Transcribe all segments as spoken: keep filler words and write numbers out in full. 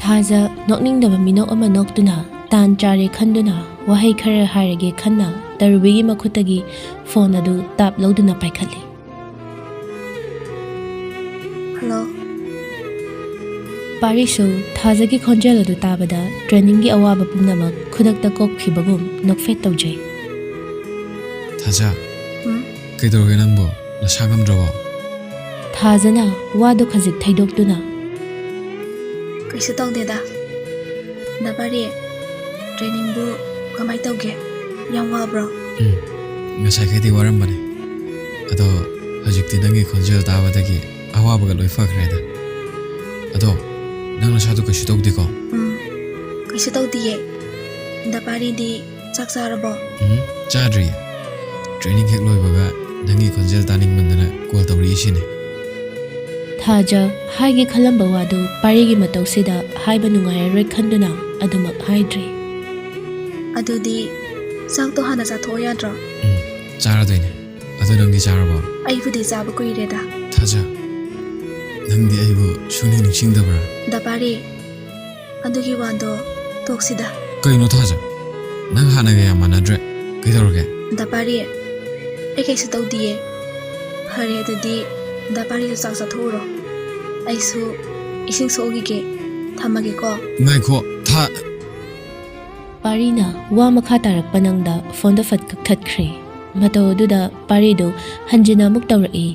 ꯊꯥꯖ ꯅꯣꯛꯅꯤꯡꯗꯕ ꯃꯤꯅꯣꯛ ꯑꯃ ꯅꯣꯛꯇꯨꯅ, ꯇꯥꯟ ꯆꯥꯔꯦ ꯈꯟꯗꯨꯅ ꯋꯥꯍꯩ ꯈꯔ ꯍꯥꯏꯔꯒꯦ ꯈꯟꯅ ꯇꯔꯨꯕꯤꯒꯤ ꯃꯈꯨꯠꯇꯒꯤ ꯐꯣꯟ ꯑꯗꯨ ꯇꯥꯞ ꯂꯧꯗꯨꯅ ꯄꯥꯏꯈꯠꯂꯤ꯫ ꯍꯜꯂꯣ꯫ ꯄꯥꯔꯤꯁꯨ ꯊꯥꯖꯒꯤ ꯈꯣꯟꯖꯦꯜ ꯑꯗꯨ ꯇꯥꯕꯗ ꯇ꯭ꯔꯦꯅꯤꯡꯒꯤ ꯑꯋꯥꯕ ꯄꯨꯝꯅꯃꯛ ꯈꯨꯗꯛꯇ ꯀꯣꯛꯈꯤꯕꯒꯨꯝ ꯅꯣꯛꯐꯦꯠ ꯇꯧꯖꯩ꯫ ꯊꯥꯖ, ꯎꯝ? ꯀꯩꯗꯧꯔꯒꯦ ꯅꯪꯕꯣ? ꯅꯁꯥ ꯉꯝꯗ꯭ꯔꯕꯣ? ꯊꯥꯖꯅ ꯋꯥꯗꯨ ꯈꯖꯤꯛ ꯊꯩꯗꯣꯛꯇꯨꯅ, ꯀꯩꯁꯨ ꯇꯧꯗꯦꯗ꯫ ꯗꯥ ꯄꯥꯔꯤ, ꯇ꯭ꯔꯦꯅꯤꯡꯕꯨ ꯀꯃꯥꯏ ꯇꯧꯒꯦ? ꯌꯥꯝ ꯋꯥꯕ꯭ꯔꯣ? ꯎꯝ, ꯉꯁꯥꯏꯈꯩꯗꯤ ꯋꯥꯔꯝꯕꯅꯦ꯫ ꯑꯗꯣ ꯍꯧꯖꯤꯛꯇꯤ ꯅꯪꯒꯤ ꯈꯣꯟꯖꯦꯜ ꯇꯥꯕꯗꯒꯤ ꯑꯋꯥꯕꯒ ꯂꯣꯏ ꯐꯈ꯭ꯔꯦꯗ꯫ ꯑꯗꯣ ꯅꯪ ꯅꯁꯥꯗꯣ ꯀꯩꯁꯨ ꯇꯧꯗꯦꯀꯣ? ꯎꯝ, ꯀꯩꯁꯨ ꯇꯧꯗꯤꯌꯦ꯫ ꯗꯥ ꯄꯥꯔꯤꯗꯤ ꯆꯥꯛ ꯆꯥꯔꯕꯣ? ꯎꯝ, ꯆꯥꯗ꯭ꯔꯤꯌꯦ꯫ ꯇ꯭ꯔꯦꯅꯤꯡ ꯍꯦꯛ ꯂꯣꯏꯕꯒ ꯅꯪꯒꯤ ꯈꯣꯟꯖꯦꯜ ꯇꯥꯅꯤꯡꯃꯟꯗꯅ ꯀꯣꯜ ꯇꯧꯔꯛꯏꯁꯤꯅꯦ꯫ ꯊꯥꯖ ꯍꯥꯏꯒꯦ ꯈꯜꯂꯝꯕ ꯋꯥꯗꯨ ꯄꯥꯔꯤꯒꯤ ꯃꯇꯧꯁꯤꯗ ꯍꯥꯏꯕ ꯅꯨꯡꯉꯥꯏꯔꯔꯣꯏ ꯈꯟꯗꯨꯅ ꯑꯗꯨꯃꯛ ꯍꯥꯏꯗ꯭ꯔꯦ꯫ ꯑꯗꯨꯗꯤ ꯆꯥꯛꯇꯣ ꯍꯥꯟꯅ ꯆꯥꯊꯣꯛꯑꯣ ꯌꯥꯗ꯭ꯔꯣ? ꯎꯝ, ꯆꯥꯔꯗꯣꯏꯅꯦ꯫ ꯑꯗꯨ ꯅꯪꯗꯤ ꯆꯥꯔꯕꯣ? ꯑꯩꯕꯨꯗꯤ ꯆꯥꯕ ꯀꯨꯏꯔꯦꯗ꯫ ꯊꯥꯖ, ꯅꯪꯗꯤ ꯑꯩꯕꯨ ꯁꯨꯡꯅꯤꯡ ꯅꯤꯡꯁꯤꯡꯗꯕ꯭ꯔꯥ? ꯗꯥ ꯄꯥꯔꯤ, ꯑꯗꯨꯒꯤ ꯋꯥꯗꯣ ꯇꯣꯛꯁꯤꯗ꯫ ꯀꯩꯅꯣ ꯊꯥꯖ? ꯅꯪ ꯍꯥꯟꯅꯒ ꯌꯥꯝ ꯃꯥꯟꯅꯗ꯭ꯔꯦ꯫ ꯀꯩꯗꯧꯔꯒꯦ? ꯗꯥ ꯄꯥꯔꯤ, ꯑꯩ ꯀꯩꯁꯨ ꯇꯧꯗꯤꯌꯦ꯫ ꯐꯔꯦ, ꯑꯗꯨꯗꯤ ꯗꯥ ꯄꯥꯔꯤꯁꯨ ꯆꯥꯛ ꯆꯥꯊꯣꯛꯎꯔꯣ꯫ ꯑꯩꯁꯨ ꯏꯁꯤꯡ ꯁꯣꯛꯎꯈꯤꯒꯦ꯫ ꯊꯝꯃꯒꯦꯀꯣ꯫ ꯉꯥꯏꯈꯣ, ꯊꯥ- ꯄꯥꯔꯤꯅ ꯋꯥ ꯃꯈꯥ ꯇꯥꯔꯛꯄ ꯅꯪꯗ ꯐꯣꯟꯗꯣ ꯐꯠ ꯀꯛꯊꯠꯈ꯭ꯔꯦ꯫ ꯃꯇꯧ ꯑꯗꯨꯗ ꯄꯥꯔꯤꯗꯨ ꯍꯟꯖꯤꯟꯅ ꯑꯃꯨꯛ ꯇꯧꯔꯛꯏ꯫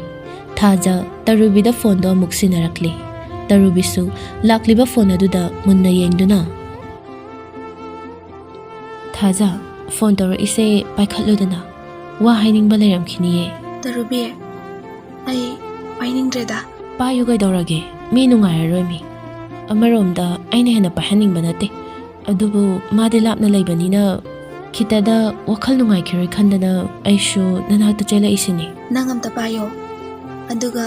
ꯊꯥꯖ ꯇꯔꯨꯕꯤꯗ ꯐꯣꯟꯗꯣ ꯑꯃꯨꯛ ꯁꯤꯟꯅꯔꯛꯂꯦ꯫ ꯇꯔꯨꯕꯤꯁꯨ ꯂꯥꯛꯂꯤꯕ ꯐꯣꯟ ꯑꯗꯨꯗ ꯃꯨꯟꯅ ꯌꯦꯡꯗꯨꯅ, "ꯊꯥꯖ, ꯐꯣꯟ ꯇꯧꯔꯛꯏꯁꯦ ꯄꯥꯏꯈꯠꯂꯨꯗꯅ, ꯋꯥ ꯍꯥꯏꯅꯤꯡꯕ ꯂꯩꯔꯝꯈꯤꯅꯤꯌꯦ꯫" ꯇꯔꯨꯕꯤ, ꯑꯩ ꯄꯥꯏꯅꯤꯡꯗ꯭ꯔꯦꯗ꯫ ꯄꯥꯏꯌꯨ ꯀꯩꯗꯧꯔꯒꯦ? ꯃꯤ ꯅꯨꯡꯉꯥꯏꯔꯔꯣꯏ ꯃꯤ꯫ ꯑꯃꯔꯣꯝꯗ ꯑꯩꯅ ꯍꯦꯟꯅ ꯄꯥꯏꯍꯟꯅꯤꯡꯕ ꯅꯠꯇꯦ꯫ ꯑꯗꯨꯕꯨ ꯃꯥꯗꯤ ꯂꯥꯞꯅ ꯂꯩꯕꯅꯤꯅ ꯈꯤꯇꯗ ꯋꯥꯈꯜ ꯅꯨꯡꯉꯥꯏꯈꯤꯔꯣꯏ ꯈꯟꯗꯅ ꯑꯩꯁꯨ ꯅꯅꯥꯛꯇ ꯆꯦꯜꯂꯛꯏꯁꯤꯅꯤ꯫ ꯅꯪ ꯑꯝꯇ ꯄꯥꯏꯌꯣ꯫ ꯑꯗꯨꯒ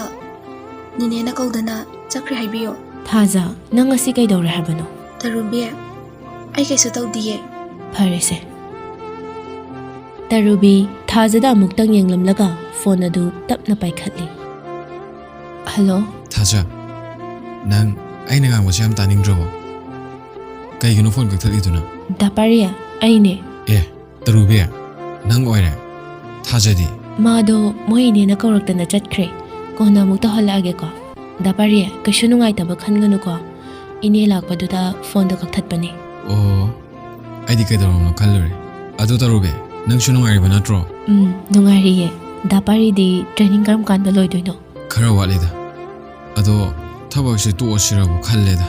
ꯅꯤꯅꯦꯅ ꯀꯧꯗꯅ ꯆꯠꯈ꯭ꯔꯦ ꯍꯥꯏꯕꯤꯌꯣ꯫ ꯊꯥꯖ, ꯅꯪ ꯉꯁꯤ ꯀꯩꯗꯧꯔꯦ ꯍꯥꯏꯕꯅꯣ? ꯇꯔꯨꯕꯤ, ꯑꯩ ꯀꯩꯁꯨ ꯇꯧꯗꯤꯌꯦ꯫ ꯐꯔꯦꯁꯦ꯫ ꯇꯔꯨꯕꯤ ꯊꯥꯖꯗ ꯑꯃꯨꯛꯇꯪ ꯌꯦꯡꯂꯝꯂꯒ ꯐꯣꯟ ꯑꯗꯨ ꯇꯞꯅ ꯄꯥꯏꯈꯠꯂꯤ꯫ ꯍꯜꯂꯣ? ꯊꯥꯖ, ꯅꯪ ꯑꯩꯅ ꯉꯥꯡꯕꯁꯦ ꯌꯥꯝ ꯇꯥꯅꯤꯡꯗ꯭ꯔꯕꯣ? ꯀꯩꯒꯤꯅꯣ ꯐꯣꯟ ꯀꯛꯊꯠꯂꯤꯗꯨꯅ? ꯗꯥ ꯄꯥꯔꯤ, ꯑꯩꯅꯦ꯫ ꯑꯦ, ꯇꯔꯨꯕꯤ, ꯅꯪ ꯑꯣꯏꯔꯦ? ꯊꯥꯖꯗꯤ? ꯃꯥꯗꯣ ꯃꯣꯏ ꯏꯅꯦꯅ ꯀꯧꯔꯛꯇꯅ ꯆꯠꯈ꯭ꯔꯦ꯫ ꯀꯣꯟꯅ ꯑꯃꯨꯛ ꯇꯧꯍꯜꯂꯛꯑꯒꯦꯀꯣ꯫ ꯗꯥ ꯄꯥꯔꯤ, ꯀꯩꯁꯨ ꯅꯨꯡꯉꯥꯏꯇꯕ ꯈꯟꯒꯅꯨꯀꯣ꯫ ꯏꯅꯦ ꯂꯥꯛꯄꯗꯨꯗ ꯐꯣꯟꯗꯣ ꯀꯛꯊꯠꯄꯅꯦ꯫ ꯑꯣ, ꯑꯩꯗꯤ ꯀꯩꯗꯧꯔꯕꯅꯣ ꯈꯜꯂꯨꯔꯦ꯫ ꯑꯗꯨ ꯇꯔꯨꯕꯤ, ꯅꯪꯁꯨ ꯅꯨꯡꯉꯥꯏꯔꯤꯕ ꯅꯠꯇ꯭ꯔꯣ? ꯎꯝ, ꯅꯨꯡꯉꯥꯏꯔꯤꯌꯦ꯫ ꯗꯥ ꯄꯥꯔꯤꯗꯤ ꯇ꯭ꯔꯦꯅꯤꯡ ꯀꯔꯝ ꯀꯥꯟꯗ ꯂꯣꯏꯗꯣꯏꯅꯣ? ꯈꯔ ꯋꯥꯠꯂꯤꯗ꯫ ꯑꯗꯣ ꯊꯕꯛꯁꯦ ꯇꯣꯛꯑꯁꯤꯔꯕꯨ ꯈꯜꯂꯦꯗ꯫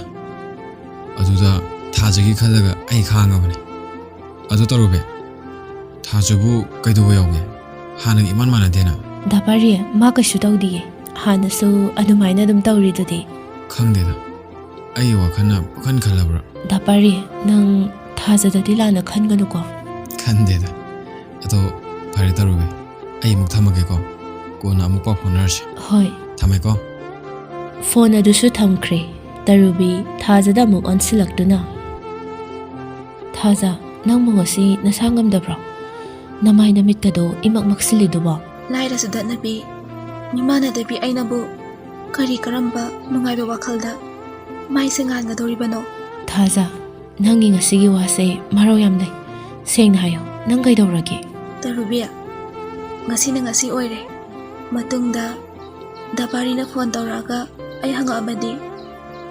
ꯑꯗꯨꯗ ꯊꯥꯖꯒꯤ ꯈꯜꯂꯒ ꯑꯩ ꯈꯥꯡꯉꯕꯅꯦ꯫ ꯑꯗꯨ ꯇꯔꯨꯕꯤ, ꯊꯥꯖꯕꯨ ꯀꯩꯗꯧꯕ ꯌꯥꯎꯒꯦ? ꯍꯥꯟꯅꯒ ꯏꯃꯥꯟ ꯃꯥꯟꯅꯗꯦꯅ꯫ ꯗꯥ ꯄꯥꯔꯤ, ꯃꯥ ꯀꯩꯁꯨ ꯇꯧꯗꯤꯌꯦ꯫ ꯍꯥꯟꯅꯁꯨ ꯑꯗꯨꯃꯥꯏꯅ ꯑꯗꯨꯝ ꯇꯧꯔꯤꯗꯨꯗꯤ꯫ ꯈꯪꯗꯦꯗ, ꯑꯩꯒꯤ ꯋꯥꯈꯜꯅ ꯄꯪꯈꯟ ꯈꯜꯂꯕ꯭ꯔꯥ? ꯗꯥ ꯄꯥꯔꯤ, ꯅꯪ ꯊꯥꯖꯗꯗꯤ ꯂꯥꯟꯅ ꯈꯟꯒꯅꯨꯀꯣ꯫ ꯈꯟꯗꯦꯗ꯫ ꯑꯗꯣ ꯐꯔꯦ ꯇꯔꯨꯕꯤ, ꯑꯩ ꯑꯃꯨꯛ ꯊꯝꯃꯒꯦꯀꯣ꯫ ꯀꯣꯟꯅ ꯑꯃꯨꯛ ꯄꯥꯎ ꯐꯥꯎꯅꯔꯁꯤ꯫ ꯍꯣꯏ꯫ ꯊꯝꯃꯦꯀꯣ꯫ ꯐꯣꯟ ꯑꯗꯨꯁꯨ ꯊꯝꯈ꯭ꯔꯦ꯫ ꯇꯔꯨꯕꯤ ꯊꯥꯖꯗ ꯑꯃꯨꯛ ꯑꯣꯟꯁꯤꯜꯂꯛꯇꯨꯅ, "ꯊꯥꯖ, ꯅꯪꯕꯨ ꯉꯁꯤ ꯅꯁꯥ ꯉꯝꯗꯕ꯭ꯔꯣ? ꯅꯃꯥꯏ ꯅꯃꯤꯠꯀꯗꯣ ꯏꯃꯛ ꯃꯛꯁꯤꯜꯂꯤꯗꯨꯕꯣ?" ꯂꯥꯏꯔ ꯆꯗꯠꯅꯕꯤ, ꯃꯤꯃꯥꯟꯅꯗꯕꯤ ꯑꯩꯅꯕꯨ ꯀꯔꯤ ꯀꯔꯝꯕ ꯅꯨꯡꯉꯥꯏꯕ ꯋꯥꯈꯜꯗ ꯃꯥꯏꯁꯦ ꯉꯥꯟꯒꯗꯧꯔꯤꯕꯅꯣ? ꯊꯥꯖ, ꯅꯪꯒꯤ ꯉꯁꯤꯒꯤ ꯋꯥꯁꯦ ꯃꯔꯧ ꯌꯥꯝ ꯂꯩ꯫ ꯁꯦꯡꯅ ꯍꯥꯏꯌꯣ, ꯅꯪ ꯀꯩꯗꯧꯔꯒꯦ? ꯇꯔꯨꯕꯤ, ꯉꯁꯤꯅ ꯉꯁꯤ ꯑꯣꯏꯔꯦ꯫ ꯃꯇꯨꯡꯗ ꯗꯥ ꯄꯥꯔꯤꯅ ꯐꯣꯟ ꯇꯧꯔꯛꯑꯒ ꯑꯩ ꯍꯪꯉꯛꯑꯕꯗꯤ,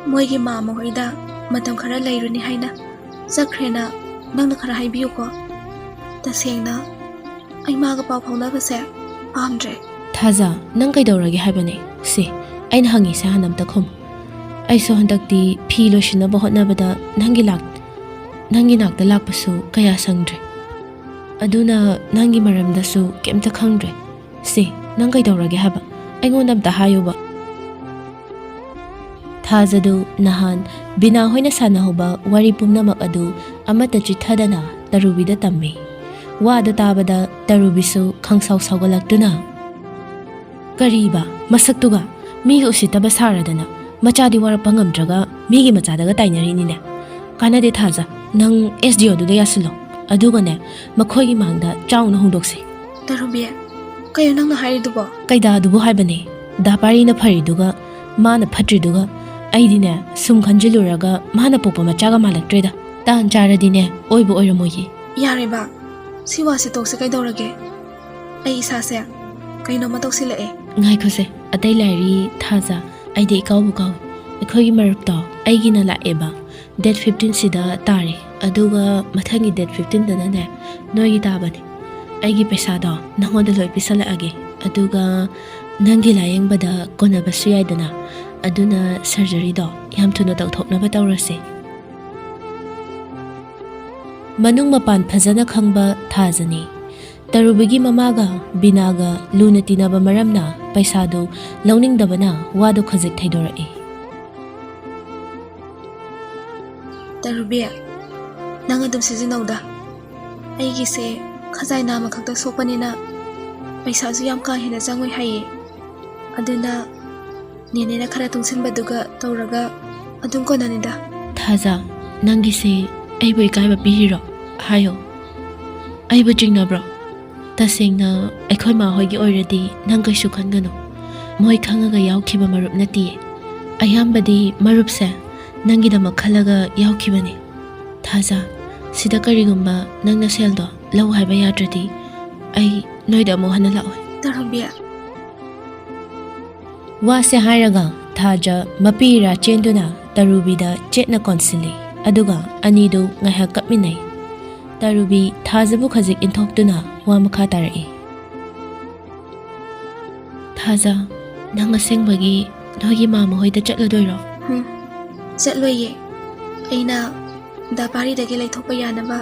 ꯃꯣꯏꯒꯤ ꯃꯥꯝꯃ ꯍꯣꯏꯗ ꯃꯇꯝ ꯈꯔ ꯂꯩꯔꯨꯅꯤ ꯍꯥꯏꯅ ꯆꯠꯈ꯭ꯔꯦꯅ ꯅꯪꯅ ꯈꯔ ꯍꯥꯏꯕꯤꯌꯨꯀꯣ꯫ ꯇꯁꯦꯡꯅ ꯑꯩ ꯃꯥꯒ ꯄꯥꯎ ꯐꯥꯎꯅꯕꯁꯦ ꯄꯥꯝꯗ꯭ꯔꯦ꯫ ꯊꯥꯖ, ꯅꯪ ꯀꯩꯗꯧꯔꯒꯦ ꯍꯥꯏꯕꯅꯦ? ꯁꯦ, ꯑꯩꯅ ꯍꯪꯉꯤꯁꯦ ꯍꯥꯟꯅ ꯑꯝꯇ ꯈꯨꯝꯃꯨ꯫ ꯑꯩꯁꯨ ꯍꯟꯗꯛꯇꯤ ꯐꯤ ꯂꯣꯏꯁꯤꯟꯅꯕ ꯍꯣꯠꯅꯕꯗ ꯅꯪꯒꯤ ꯂꯥꯛ-, ꯅꯪꯒꯤ ꯅꯥꯛꯇ ꯂꯥꯛꯄꯁꯨ ꯀꯌꯥ ꯁꯪꯗ꯭ꯔꯦ꯫ ꯑꯗꯨꯅ ꯅꯪꯒꯤ ꯃꯔꯝꯗꯁꯨ ꯀꯩꯝꯇ ꯈꯪꯗ꯭ꯔꯦ꯫ ꯁꯦ, ꯅꯪ ꯀꯩꯗꯧꯔꯒꯦ ꯍꯥꯏꯕ? ꯑꯩꯉꯣꯟꯗ ꯑꯝꯇ ꯍꯥꯏꯌꯨꯕ꯫ ꯊꯥꯖꯗꯨ ꯅꯍꯥꯟ ꯕꯤꯅꯥ ꯍꯣꯏꯅ ꯁꯥꯟꯅꯍꯧꯕ ꯋꯥꯔꯤ ꯄꯨꯝꯅꯃꯛ ꯑꯗꯨ ꯑꯃꯠꯇ ꯆꯤꯠꯊꯗꯅ ꯇꯔꯨꯕꯤꯗ ꯇꯝꯃꯤ꯫ ꯋꯥꯗꯨ ꯇꯥꯕꯗ ꯇꯔꯨꯕꯤꯁꯨ ꯈꯪꯁꯥꯎ ꯁꯥꯎꯒꯠꯂꯛꯇꯨꯅ, "ꯀꯔꯤꯕ? ꯃꯁꯛꯇꯨꯒ ꯃꯤꯒ ꯎꯁꯤꯠꯇꯕ ꯁꯥꯔꯗꯅ ꯃꯆꯥꯗꯤ ꯋꯥꯔꯛꯄ ꯉꯝꯗ꯭ꯔꯒ ꯃꯤꯒꯤ ꯃꯆꯥꯗꯒ ꯇꯥꯏꯅꯔꯤꯅꯤꯅꯦ꯫ ꯀꯥꯟꯅꯗꯦ ꯊꯥꯖ, ꯅꯪ ꯑꯦꯁ ꯗꯤ ꯑꯣꯗꯨꯗ ꯌꯥꯁꯤꯜꯂꯣ꯫ ꯑꯗꯨꯒꯅꯦ, ꯃꯈꯣꯏꯒꯤ ꯃꯥꯡꯗ ꯆꯥꯎꯅ ꯍꯣꯡꯗꯣꯛꯁꯤ꯫" ꯇꯔꯨꯕꯤ, ꯀꯩꯅꯣ ꯅꯪꯅ ꯍꯥꯏꯔꯤꯗꯨꯕꯣ? ꯀꯩꯗꯥꯗꯨꯕꯨ ꯍꯥꯏꯕꯅꯦ? ꯗꯥ ꯄꯥꯔꯤꯅ ꯐꯔꯤꯗꯨꯒ ꯃꯥꯅ ꯐꯠꯇ꯭ꯔꯤꯗꯨꯒ ꯑꯩꯗꯤꯅꯦ, ꯁꯨꯝ ꯈꯟꯖꯤꯜꯂꯨꯔꯒ ꯃꯥꯅ ꯄꯣꯛꯄ ꯃꯆꯥꯒ ꯃꯥꯜꯂꯛꯇ꯭ꯔꯦꯗ꯫ ꯇꯥꯟ ꯆꯥꯔꯗꯤꯅꯦ, ꯑꯣꯏꯕ ꯑꯣꯏꯔꯝꯃꯣꯏꯌꯦ꯫ ꯌꯥꯔꯦꯕ, ꯁꯤ ꯋꯥꯁꯦ ꯇꯣꯛꯁꯦ꯫ ꯀꯩꯗꯧꯔꯒꯦ? ꯑꯩ ꯏꯁꯥꯁꯦ ꯀꯩꯅꯣꯝꯃ ꯇꯧꯁꯤꯜꯂꯛꯑꯦ꯫ ꯉꯥꯏꯈꯣꯁꯦ, ꯑꯇꯩ ꯂꯥꯏꯔꯤ ꯊꯥꯖ, ꯑꯩꯗꯤ ꯏꯀꯥꯎꯕꯨ ꯀꯥꯎꯏ꯫ ꯑꯩꯈꯣꯏꯒꯤ ꯃꯔꯨꯞꯇꯣ ꯑꯩꯒꯤꯅ ꯂꯥꯛꯑꯦꯕ, date fifteen ꯁꯤꯗ ꯇꯥꯔꯦ, ꯑꯗꯨꯒ ꯃꯊꯪꯒꯤ date fifteen ꯗꯅꯅꯦ ꯅꯣꯏꯒꯤ ꯇꯥꯕꯅꯦ꯫ ꯑꯩꯒꯤ ꯄꯩꯁꯥꯗꯣ ꯅꯪꯉꯣꯟꯗ ꯂꯣꯏ ꯄꯤꯁꯜꯂꯛꯑꯒꯦ, ꯑꯗꯨꯒ ꯅꯪꯒꯤ ꯂꯥꯌꯦꯡꯕꯗ ꯀꯣꯟꯅꯕꯁꯨ ꯌꯥꯏꯗꯅ, ꯑꯗꯨꯅ surgery ꯗꯣ ꯌꯥꯝ ꯊꯨꯅ ꯇꯧꯊꯣꯛꯅꯕ ꯇꯧꯔꯁꯦ꯫ ꯃꯅꯨꯡ ꯃꯄꯥꯟ ꯐꯖꯅ ꯈꯪꯕ ꯊꯥꯖꯅꯤ꯫ ꯇꯔꯨꯕꯤꯒꯤ ꯃꯃꯥꯒ ꯕꯤꯅꯥꯒ ꯂꯨꯅ ꯇꯤꯟꯅꯕ ꯃꯔꯝꯅ ꯄꯩꯁꯥꯗꯨ ꯂꯧꯅꯤꯡꯗꯕꯅ ꯋꯥꯗꯨ ꯈꯖꯤꯛ ꯊꯩꯗꯣꯔꯛꯏ꯫ ꯇꯔꯨꯕꯤ, ꯅꯪ ꯑꯗꯨꯝ ꯁꯤꯖꯤꯟꯅꯧꯗ꯫ ꯑꯩꯒꯤꯁꯦ ꯈꯖꯥꯏ ꯅꯥꯝꯃ ꯈꯛꯇ ꯁꯣꯛꯄꯅꯤꯅ ꯄꯩꯁꯥꯁꯨ ꯌꯥꯝ ꯀꯥ ꯍꯦꯟꯅ ꯆꯪꯉꯣꯏ ꯍꯥꯏꯌꯦ꯫ ꯑꯗꯨꯅ ꯅꯦꯅꯦꯅ ꯈꯔ ꯇꯨꯡꯁꯤꯟꯕꯗꯨꯒ ꯇꯧꯔꯒ ꯑꯗꯨꯝ ꯀꯣꯟꯅꯅꯤꯗ꯫ ꯊꯥꯖ, ꯅꯪꯒꯤꯁꯦ ꯑꯩꯕꯨ ꯏꯀꯥꯏꯕ ꯄꯤꯔꯤꯔꯣ? ꯍꯥꯏꯌꯣ, ꯑꯩꯕꯨ ꯆꯤꯡꯅꯕ꯭ꯔꯣ? ꯇꯁꯦꯡꯅ ꯑꯩꯈꯣꯏ ꯃꯥ ꯍꯣꯏꯒꯤ ꯑꯣꯏꯔꯗꯤ ꯅꯪ ꯀꯩꯁꯨ ꯈꯟꯒꯅꯨ꯫ ꯃꯣꯏ ꯈꯪꯉꯒ ꯌꯥꯎꯈꯤꯕ ꯃꯔꯨꯞ ꯅꯠꯇꯤꯌꯦ꯫ ꯑꯌꯥꯝꯕꯗꯤ ꯃꯔꯨꯞꯁꯦ ꯅꯪꯒꯤꯗꯃꯛ ꯈꯜꯂꯒ ꯌꯥꯎꯈꯤꯕꯅꯦ꯫ ꯊꯥꯖ, ꯁꯤꯗ ꯀꯔꯤꯒꯨꯝꯕ ꯅꯪꯅ ꯁꯦꯜꯗꯣ ꯂꯧ ꯍꯥꯏꯕ ꯌꯥꯗ꯭ꯔꯗꯤ ꯑꯩ ꯅꯣꯏꯗ ꯑꯃꯨꯛ ꯍꯟꯅ ꯂꯥꯛꯑꯣꯏ꯫ ꯇꯔꯨꯕꯤ꯫ ꯋꯥꯁꯦ ꯍꯥꯏꯔꯒ ꯊꯥꯖ ꯃꯄꯤ ꯏꯔꯥ ꯆꯦꯟꯗꯨꯅ ꯇꯔꯨꯕꯤꯗ ꯆꯦꯠꯅ ꯀꯣꯟꯁꯤꯜꯂꯤ, ꯑꯗꯨꯒ ꯑꯅꯤꯗꯨ ꯉꯥꯏꯍꯥꯛ ꯀꯞꯃꯤꯟꯅꯩ꯫ ꯇꯔꯨꯕꯤ ꯊꯥꯖꯕꯨ ꯈꯖꯤꯛ ꯏꯟꯊꯣꯛꯇꯨꯅ ꯋꯥ ꯃꯈꯥ ꯇꯥꯔꯛꯏ꯫ ꯊꯥꯖ, ꯅꯪ ꯑꯁꯦꯡꯕꯒꯤ ꯅꯣꯏꯒꯤ ꯃꯥꯃ ꯍꯣꯏꯗ ꯆꯠꯂꯗꯣꯏꯔꯣ? ꯎꯝ, ꯆꯠꯂꯣꯏꯌꯦ꯫ ꯑꯩꯅ ꯗꯥ ꯄꯥꯔꯤꯗꯒꯤ ꯂꯩꯊꯣꯛꯄ ꯌꯥꯅꯕ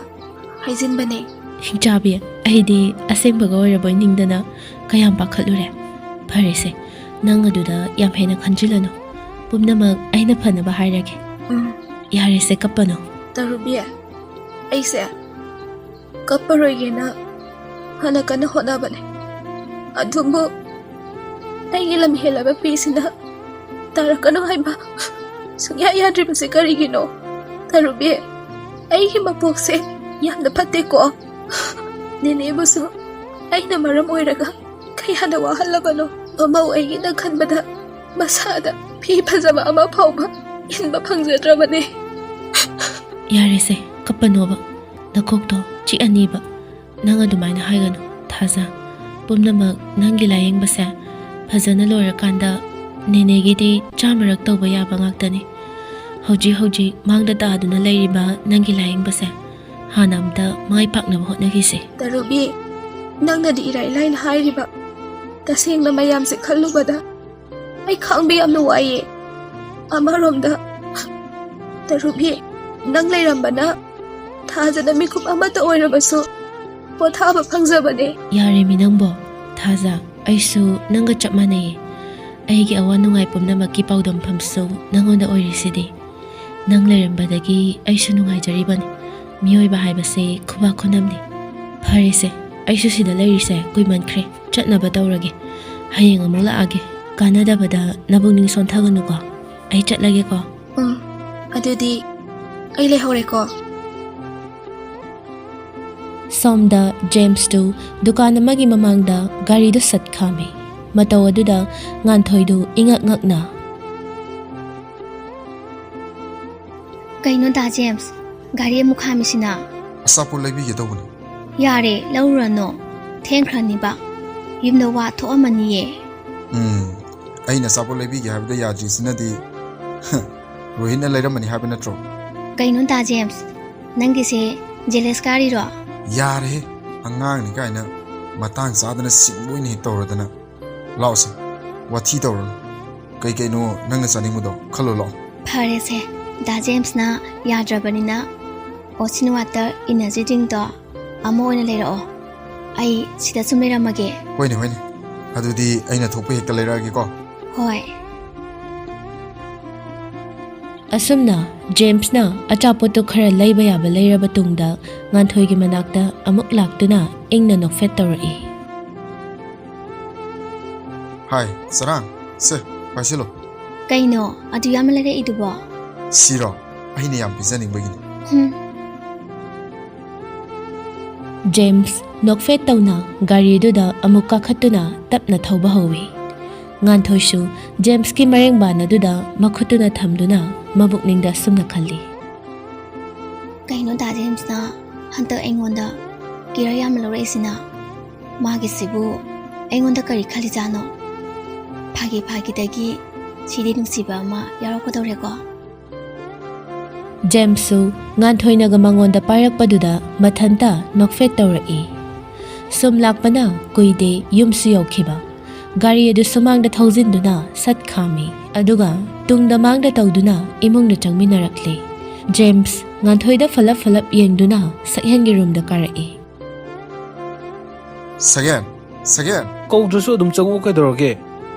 ꯍꯥꯏꯖꯤꯟꯕꯅꯦ꯫ ꯍꯤꯡꯆꯥꯕꯤ, ꯑꯩꯗꯤ ꯑꯁꯦꯡꯕꯒ ꯑꯣꯏꯔꯕꯣꯏ ꯅꯤꯡꯗꯅ ꯀꯌꯥꯝ ꯄꯥꯈꯠꯂꯨꯔꯦ꯫ ꯐꯔꯦꯁꯦ, ꯅꯪ ꯑꯗꯨꯗ ꯌꯥꯝ ꯍꯦꯟꯅ ꯈꯟꯖꯤꯜꯂꯅꯨ꯫ ꯄꯨꯝꯅꯃꯛ ꯑꯩꯅ ꯐꯅꯕ ꯍꯥꯏꯔꯒꯦ꯫ ꯎꯝ꯫ ꯌꯥꯔꯦꯁꯦ, ꯀꯞꯄꯅꯨ꯫ ꯇꯔꯨꯕꯤ, ꯑꯩꯁꯦ ꯀꯞꯄꯔꯣꯏꯒꯦꯅ ꯐꯅ ꯀꯟꯅ ꯍꯣꯠꯅꯕꯅꯦ꯫ ꯑꯗꯨꯕꯨ ꯑꯩꯒꯤ ꯂꯝ ꯍꯦꯜꯂꯕ ꯄꯤꯁꯤꯅ ꯇꯥꯔꯛꯀꯅꯨ ꯍꯥꯏꯕ ꯁꯨꯡꯌꯥ ꯌꯥꯗ꯭ꯔꯤꯕꯁꯦ ꯀꯔꯤꯒꯤꯅꯣ? ꯇꯔꯨꯕꯤ, ꯑꯩꯒꯤ ꯃꯄꯣꯛꯁꯦ ꯌꯥꯝꯅ ꯐꯠꯇꯦꯀꯣ꯫ ꯅꯦꯅꯦꯕꯨꯁꯨ ꯑꯩꯅ ꯃꯔꯝ ꯑꯣꯏꯔꯒ ꯀꯌꯥꯗ ꯋꯥꯍꯜꯂꯕꯅꯣ꯫ ꯃꯃꯧ ꯑꯩꯒꯤꯅ ꯈꯟꯕꯗ ꯃꯁꯥꯗ ꯐꯤ ꯐꯖꯕ ꯑꯃ ꯐꯥꯎꯕ ꯏꯟꯕ ꯐꯪꯖꯗ꯭ꯔꯕꯅꯦ꯫ ꯌꯥꯔꯦꯁꯦ, ꯀꯞꯄꯅꯣꯕ꯫ ꯅꯀꯣꯛꯇꯣ ꯆꯤꯛꯑꯅꯤꯕ꯫ ꯅꯪ ꯑꯗꯨꯃꯥꯏꯅ ꯍꯥꯏꯒꯅꯨ, ꯊꯥꯖ꯫ ꯄꯨꯝꯅꯃꯛ ꯅꯪꯒꯤ ꯂꯥꯌꯦꯡꯕꯁꯦ ꯐꯖꯅ ꯂꯣꯏꯔꯀꯥꯟꯗ ꯅꯦꯅꯦꯒꯤꯗꯤ ꯆꯥꯝꯃꯔꯛ ꯇꯧꯕ ꯌꯥꯕ ꯉꯥꯛꯇꯅꯤ꯫ ꯍꯧꯖꯤꯛ ꯍꯧꯖꯤꯛ ꯃꯥꯡꯗ ꯇꯥꯗꯨꯅ ꯂꯩꯔꯤꯕ ꯅꯪꯒꯤ ꯂꯥꯌꯦꯡꯕꯁꯦ ꯍꯥꯟꯅ ꯑꯝꯇ ꯃꯥꯏ ꯄꯥꯛꯅꯕ ꯍꯣꯠꯅꯈꯤꯁꯦ꯫ ꯇꯔꯨꯕꯤ, ꯅꯪꯅꯗꯤ ꯏꯔꯥꯏ ꯂꯥꯏꯅ ꯍꯥꯏꯔꯤꯕ꯫ ꯇꯁꯦꯡꯅ ꯃꯌꯥꯝꯁꯦ ꯈꯜꯂꯨꯕꯗ ꯑꯩ ꯈꯥꯡꯕ ꯌꯥꯝꯅ ꯋꯥꯏꯌꯦ꯫ ꯑꯃꯔꯣꯝꯗ, ꯇꯔꯨꯕꯤ, ꯅꯪ ꯂꯩꯔꯝꯕꯅ ꯊꯥꯖꯅ ꯃꯤꯀꯨꯞ ꯑꯃꯠꯇ ꯑꯣꯏꯔꯕꯁꯨ ꯄꯣꯊꯥꯕ ꯐꯪꯖꯕꯅꯦ꯫ ꯌꯥꯔꯦꯃꯤ ꯅꯪꯕꯣ, ꯊꯥꯖ, ꯑꯩꯁꯨ ꯅꯪꯒ ꯆꯞ ꯃꯥꯟꯅꯩꯌꯦ꯫ ꯑꯩꯒꯤ ꯑꯋꯥ ꯅꯨꯡꯉꯥꯏ ꯄꯨꯝꯅꯃꯛꯀꯤ ꯄꯥꯎꯗꯝꯐꯝꯁꯨ ꯅꯪꯉꯣꯟꯗ ꯑꯣꯏꯔꯤꯁꯤꯗꯤ꯫ ꯅꯪ ꯂꯩꯔꯝꯕꯗꯒꯤ ꯑꯩꯁꯨ ꯅꯨꯡꯉꯥꯏꯖꯔꯤꯕꯅꯤ꯫ ꯃꯤꯑꯣꯏꯕ ꯍꯥꯏꯕꯁꯦ ꯈꯨꯕꯥꯛ ꯈꯨꯅꯝꯅꯤ꯫ ꯐꯔꯦꯁꯦ, ꯑꯩꯁꯨ ꯁꯤꯗ ꯂꯩꯔꯤꯁꯦ ꯀꯨꯏꯃꯟꯈ꯭ꯔꯦ꯫ ꯆꯠꯅꯕ ꯇꯧꯔꯒꯦ꯫ ꯍꯌꯦꯡ ꯑꯃꯨꯛ ꯂꯥꯛꯑꯒꯦ꯫ ꯀꯥꯟꯅꯗꯕꯗ ꯅꯕꯨꯛꯅꯤꯡ ꯁꯣꯟꯊꯒꯅꯨꯀꯣ꯫ ꯑꯩ ꯆꯠꯂꯒꯦꯀꯣ꯫ ꯎꯝ, ꯑꯗꯨꯗꯤ ꯑꯩ ꯂꯩꯍꯧꯔꯦꯀꯣ꯫ ꯁꯣꯝꯗ ꯖꯦꯝꯁꯇꯨ ꯗꯨꯀꯥꯟ ꯑꯃꯒꯤ ꯃꯃꯥꯡꯗ ꯒꯥꯔꯤꯗꯨ ꯁꯠ ꯈꯥꯝꯃꯤ꯫ ꯃꯇꯧ ꯑꯗꯨꯗ ꯉꯥꯟꯊꯣꯏꯗꯨ ꯏꯉꯛ ꯉꯛꯅ, "ꯀꯩꯅꯣ ꯗꯥ ꯖꯦꯝꯁ, ꯒꯥꯔꯤ ꯑꯃꯨꯛ ꯈꯥꯝꯃꯤꯁꯤꯅ?" "ꯑꯆꯥꯄꯣꯠ ꯂꯩꯕꯤꯒꯦ ꯇꯧꯕꯅꯤ꯫" "ꯌꯥꯔꯦ, ꯂꯧꯔꯨꯔꯅꯨ꯫ ꯊꯦꯡꯈ꯭ꯔꯅꯤꯕ꯫ ꯌꯨꯝꯗ ꯋꯥ ꯊꯣꯛꯑꯝꯃꯅꯤꯌꯦ꯫" "ꯎꯝ, ꯑꯩꯅ ꯑꯆꯥꯄꯣꯠ ꯂꯩꯕꯤꯒꯦ ꯍꯥꯏꯕꯗ ꯌꯥꯗ꯭ꯔꯤꯁꯤꯅꯗꯤ ꯔꯣꯍꯤꯠꯅ ꯂꯩꯔꯝꯃꯅꯤ ꯍꯥꯏꯕ ꯅꯠꯇ꯭ꯔꯣ?" "ꯀꯩꯅꯣ ꯗꯥ ꯖꯦꯝꯁ, ꯅꯪꯒꯤꯁꯦ ꯖꯦꯂꯦꯁ ꯀꯥꯔꯤꯔꯣ?" "ꯌꯥꯔꯦꯍꯦ, ꯑꯉꯥꯡꯅꯤ ꯀꯥꯏꯅ ꯃꯇꯥꯡ ꯆꯥꯗꯅ ꯁꯤꯡꯕ ꯑꯣꯏꯅ ꯍꯦꯛ ꯇꯧꯔꯗꯅ꯫ ꯂꯥꯛꯑꯣꯁꯦ, ꯋꯥꯊꯤ ꯇꯧꯔꯅꯨ꯫ ꯀꯩ ꯀꯩꯅꯣ ꯅꯪꯅ ꯆꯥꯅꯤꯡꯕꯗꯣ ꯈꯜꯂꯣ ꯂꯥꯛꯑꯣ꯫" "ꯐꯔꯦꯁꯦ, ꯗꯥ ꯖꯦꯝꯁꯅ ꯌꯥꯗ꯭ꯔꯕꯅꯤꯅ ꯑꯣꯁꯤꯟ ꯋꯥꯇꯔ ꯏꯅꯔꯖꯤ ꯗ꯭ꯔꯤꯡꯗꯣ ꯑꯃ ꯑꯣꯏꯅ ꯂꯩꯔꯛꯑꯣ꯫ ꯑꯩ ꯁꯤꯗ ꯁꯨꯝ ꯂꯩꯔꯝꯃꯒꯦ꯫" "ꯍꯣꯏꯅꯦ, ꯍꯣꯏꯅꯦ꯫ ꯑꯗꯨꯗꯤ ꯑꯩꯅ ꯊꯣꯛꯄ ꯍꯦꯛꯇ ꯂꯩꯔꯛꯑꯒꯦꯀꯣ꯫" "ꯍꯣꯏ꯫" ꯑꯁꯨꯝꯅ ꯖꯦꯝꯁꯅ ꯑꯆꯥꯄꯣꯠꯇꯨ ꯈꯔ ꯂꯩꯕ ꯌꯥꯕ ꯂꯩꯔꯕ ꯇꯨꯡꯗ ꯉꯥꯟꯊꯣꯏꯒꯤ ꯃꯅꯥꯛꯇ ꯑꯃꯨꯛ ꯂꯥꯛꯇꯨꯅ ꯏꯪꯅ ꯅꯣꯛꯐꯦꯠ ꯇꯧꯔꯛꯏ꯫ "ꯍꯥꯏ, ꯆꯔꯥꯡ, ꯁꯦ, ꯄꯥꯏꯁꯤꯜꯂꯣ꯫" "ꯀꯩꯅꯣ ꯑꯗꯨ ꯌꯥꯝꯅ ꯂꯩꯔꯛꯏꯗꯨꯕꯣ?" "ꯁꯤꯔꯣ? ꯑꯩꯅ ꯌꯥꯝ ꯄꯤꯖꯅꯤꯡꯕꯒꯤꯅꯤ꯫" ꯍꯨꯝ꯫ ꯖꯦꯝꯁ ꯅꯣꯛꯐꯦꯠ ꯇꯧꯅ ꯒꯥꯔꯤꯗꯨꯗ ꯑꯃꯨꯛ ꯀꯥꯈꯠꯇꯨꯅ ꯇꯞꯅ ꯊꯧꯕ ꯍꯧꯏ꯫ ꯉꯥꯟꯊꯣꯏꯁꯨ ꯖꯦꯝꯁꯀꯤ ꯃꯔꯦꯡꯕꯥꯟ ꯑꯗꯨꯗ ꯃꯈꯨꯠꯇꯨꯅ ꯊꯝꯗꯨꯅ ꯃꯕꯨꯛꯅꯤꯡꯗ ꯑꯁꯨꯝꯅ ꯈꯜꯂꯤ꯫ ꯀꯩꯅꯣ ꯗꯥ ꯖꯦꯝꯁꯅ ꯍꯟꯗꯛ ꯑꯩꯉꯣꯟꯗ ꯀꯤꯌꯔ ꯌꯥꯝꯅ ꯂꯧꯔꯛꯏꯁꯤꯅ? ꯃꯥꯒꯤꯁꯤꯕꯨ ꯑꯩꯉꯣꯟꯗ ꯀꯔꯤ ꯈꯜꯂꯤꯖꯥꯠꯅꯣ? ꯐꯥꯒꯤ ꯐꯥꯒꯤꯗꯒꯤ ꯁꯤꯗꯤ ꯅꯨꯡꯁꯤꯕ ꯑꯃ ꯌꯥꯎꯔꯛꯀꯗꯧꯔꯦꯀꯣ꯫ ꯖꯦꯝꯁꯁꯨ ꯉꯥꯟꯊꯣꯏꯅꯒ ꯃꯉꯣꯟꯗ ꯄꯥꯏꯔꯛꯄꯗꯨꯗ ꯃꯊꯟꯇ ꯅꯣꯛꯐꯦꯠ ꯇꯧꯔꯛꯏ꯫ ꯁꯨꯝ ꯂꯥꯛꯄꯅ ꯀꯨꯏꯗꯦ ꯌꯨꯝꯁꯨ ꯌꯧꯈꯤꯕ꯫ ꯒꯥꯔꯤ ꯑꯗꯨ ꯁꯨꯃꯥꯡꯗ ꯊꯧꯖꯤꯟꯗꯨꯅ ꯁꯠ ꯈꯥꯝꯃꯤ꯫ ꯑꯗꯨꯒ ꯇꯨꯡꯗ ꯃꯥꯡꯗ ꯇꯧꯗꯨꯅ ꯏꯃꯨꯡꯗ ꯆꯪꯃꯤꯟꯅꯔꯛꯂꯦ꯫ ꯖꯦꯝꯁ ꯉꯥꯟꯊꯣꯏꯗ ꯐꯂꯞ ꯐꯂꯞ ꯌꯦꯡꯗꯨꯅ ꯁꯛꯍꯦꯟꯒꯤ ꯔꯨꯝꯗ ꯀꯥꯔꯛꯏ꯫ ꯁꯛꯍꯦꯟ, ꯁꯛꯍꯦꯟ꯫ ꯀꯧꯗ꯭ꯔꯁꯨ ꯑꯗꯨꯝ ꯆꯪꯉꯛꯎ ꯀꯩꯗꯧꯔꯒꯦ?